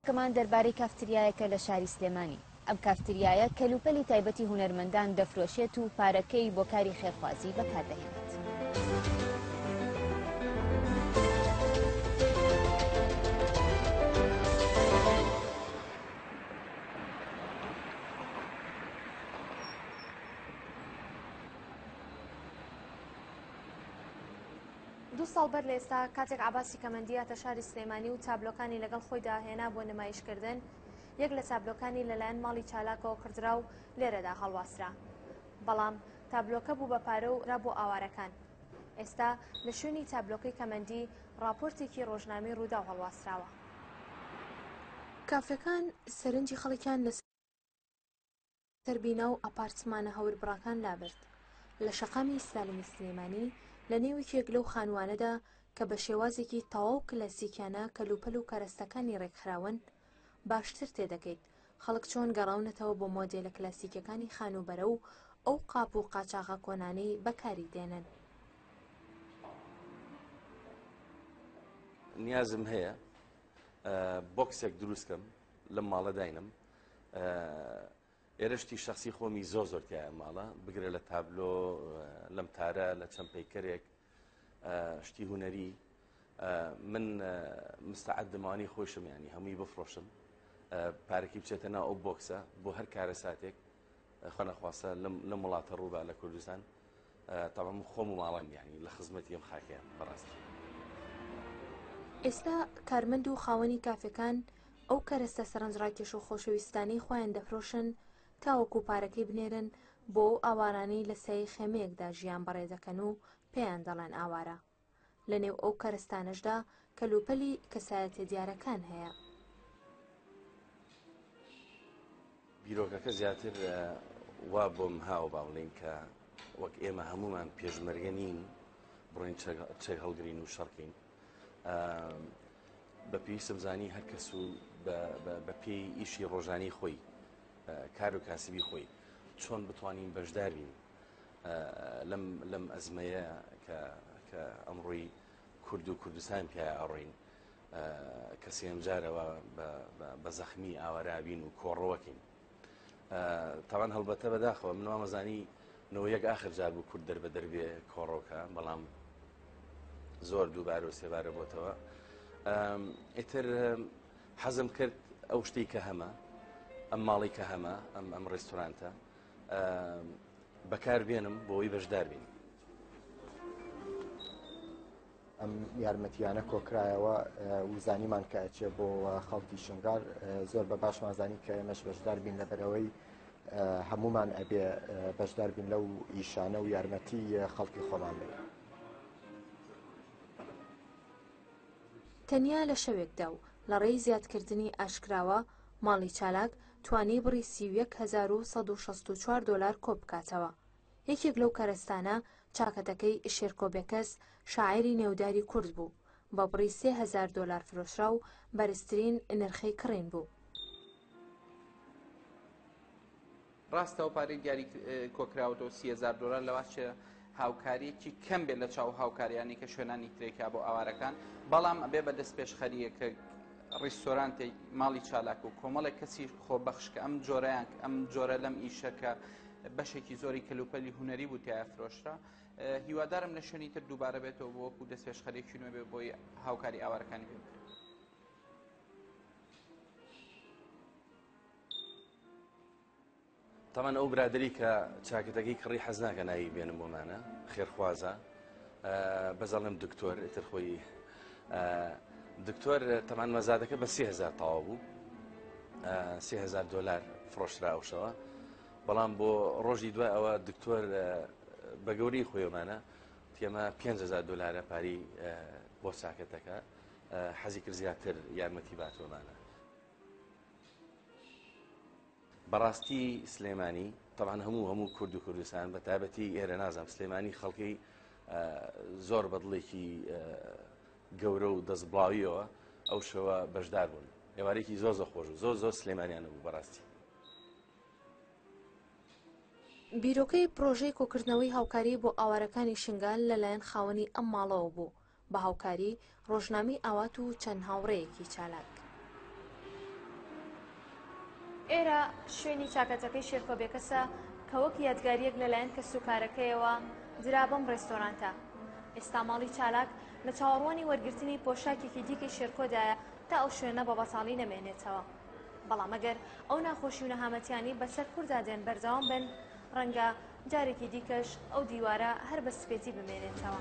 کەمان دەربارەی کافتریایەکە لە شاری سلێمانی. ئەم کافتریایە کەلوپەلی تایبەتی هونەرمەندان دەفرۆشێت و پارەکەی بۆ کاری خێرخوازی بەکاردەهێنێت. دوو ساڵ بەر لە ئێستا کاتێک عەباسی کەمەندی هاتە شاری سلێمانی و تابلۆکانی لەگەڵ خۆیدا هێنا بۆ نمایشکردن، یەک لە تابلۆکانی لەلایەن ماڵی چالاکەوە کڕدرا و لێرەدا هەڵواسرا. بەڵام تابلۆکە بوو بە پارە و را بۆ ئاوارەکان. ئێستا لە شوێنی تابلۆکەی کەمەندی ڕاپۆرتێکی ڕۆژنامەی ڕووداو هەڵواسراوە. کافێکان سەرنجی خەڵکیان لەسەر بینا و ئاپارتمانە هەوربڕەکان لابرد. لە شەقامی ستالینی سلێمانی، لە نێو یەکێک لەو خانووانەدا کە بە شێوازێکی تەواو کلاسیکیانە کەلوپەل و کەرەستەکانی ڕێکخراون، باشتر تێدەگەیت خەڵک چۆن گەڕاونەتەوە بۆ مۆدێلە کلاسیکیەکانی خانووبەرە و ئەو قاپ و قاچاغە کۆنانەی بەکاری دێنن. نیازم هەیە بۆکسێک دروست کەم لەم ماڵە داینم ئێرە شتی شخصی خۆمی زۆر زۆر تایە ماڵە بگرە لە تابلۆ لەم تارە لە چەند پەیکەرێک شتی هوەری من مستعدمانی خۆشم ینی هەمووی بفرۆشم پارەکی بچێتە ناو ئەو بۆکسە بۆ هەر کارە ساتێک خۆنەخواستە لەم وڵاتە ڕووبا لە کوردستان تەبعەن من خۆم و ماڵم یانی لە خزمەتی ئەم خاکەیان بەڕاستی. ئێستا کارمەند و خاوەنی کافێکان ئەو کەرەستە سەرنجڕاکێش و خۆشەویستانەی خۆیان دەفرۆشن تاوەکو پارەکەی بنێرن بۆ ئەو ئاوارانەی لە سایەی خێمەیەکدا ژیان بەڕێدەکەن و پێیان دەڵێن ئاوارە. لەنێو ئەو کەرەستانەشدا کەلوپەلی کەسایەتیە دیارەکان هەیە. بیرۆکەکە زیاتر وا بۆم هاوە با بڵێین کە وەک ئێمە هەمومان پێشمەرگە نین بڕۆین چەک هەڵگرین و شەڕکەین بە پێویستم زانی هەر کەس و بە پێی ئیشی ڕۆژانی خۆی کار و کاسبی خۆی چۆن بتوانین بەشدار بین لەم لەم ئەزمەیە کە کە ئەمڕۆی کورد و کوردستان پیایا ئەڕۆین کە سێم جارەوە بە زەخمی ئاوارابین و کۆڕەوەکەین تاوان هەڵبەتە بەداخەوە من وامەزانی نەوە یەک ئاخر جار بوو کورد دەربە دەربێ کۆڕۆکە بەڵام زۆر دووبارە و سێبارە بۆتەوە ئیتر حەزم کرد ئەو شتەی کە هەمە ئەم ماڵی کە هەمە ئەم ئەم ڕێستورانتە بەکار بێنم بۆی بەشدار بین. ئەم یارمەتیانە کۆکرایەوە و زانیمان کە ئەچێ بۆ خەڵکی شنگال زۆر بە باشمان زانی کە ئێمەش بەشدار بین لەبەرەوەی هەمومان ئەبێ بەشدار بین لەو ئیشانە و یارمەتی خەڵکی خۆمان بین. تەنیا لە شەوێکدا و لە ڕێی زیادکردنی ئاشکراوە، ماڵی چالاک توانی بڕی 31,164 دۆلار کۆبکاتەوە. یەکێک لەو کەرەستانە چاکەتەکەی شێرکۆ بێکەس، شاعیری نێوداری کورد بوو، بە بڕی 3000 دۆلار فرۆشرا و بەرزترین نرخی کڕین بوو. ڕاستە ئەو پارەی دیاری کۆکراوەتەوە 30هزار دۆلار لەواچێ هاوکاریەکی کەم بێت لە چاو هاوکاریانی کە شوێنانی ترێکا بۆ ئاوارەکان بەڵام ئەبێ بە دەست پێشخەریە کە ڕیستۆرانتێک ماڵی چالاک و کۆمەڵێک کەسی خۆبەخش کە ئەم جۆرەیان ئەم جۆرە لەم ئیشە کە بەشێکی زۆری کەلوپەلی هونەری بوو تایە فرۆشرا هیوادارم لە شوێنی تر دووبارە بێتەوە بۆ وەکو دەستپێشخەرێکی نوێ بێ بۆی هاوکاری ئاوارەکانی پێ بکرێت. تەمان ئەو برادری کە چاکەتەکەی کڕی حەز ناکە ناوی بێنم بۆمانە خێرخوازە بەس ئەڵێم دکتۆر ئیتر خۆی دکتۆر تەمان مەزادەکە بە 3000 تەواو بوو 3000 دلار فرۆشرا ئەو شەوە بەڵام بۆ ڕۆژی دوای ئەوە دکتۆر بە گەورەی خۆیمانە تێمە 5000 دلارە پاری بۆ چاکەتەکە حەزی کرد زیاتر یارمەتی باتۆمانە بەڕاستی سلێمانی تەبعەن هەموو هەموو کورد و کوردستان بە تایبەتی ئێرە نازانم سلێمانی خەڵکی زۆر بە دڵێکی گەورە و دەستبڵاویەوە ئەو شەوە بەشدار بوون ئێوارێکی زۆر زۆر خۆش و زۆر زۆر سلێمانیانە بوو بەڕاستی. بیرۆکەی پرۆژەی کۆکردنەوەی هاوکاری بۆ ئاوارەکانی شنگال لەلایەن خاوەنی ئەم ماڵەوە بوو، بە هاوکاری ڕۆژنامەی ئاوات و چەند هاوڕێیەکی چالاک. ئێرە شوێنی چاکەتەکەی شێرکۆ بێکەسە کە وەک یادگارییەک لەلایەن کەسوکارەکەیەوە درا بەم ڕێستۆرانتە. ئێستا ماڵی چالاک لە چاوەڕوانی وەرگرتنی پۆشاکێکی دیکەی شێرکۆدایە تا ئەو شوێنە بە بەتاڵی نەمێنێتەوە. بەڵام ئەگەر ئەو ناخۆشی و نەهامەتیانەی بەسەر کوردا دێن بەردەوام بن، ڕەنگە جارێکی دیکەش ئەو دیوارە هەر بە سپێتی بمێنێتەوە.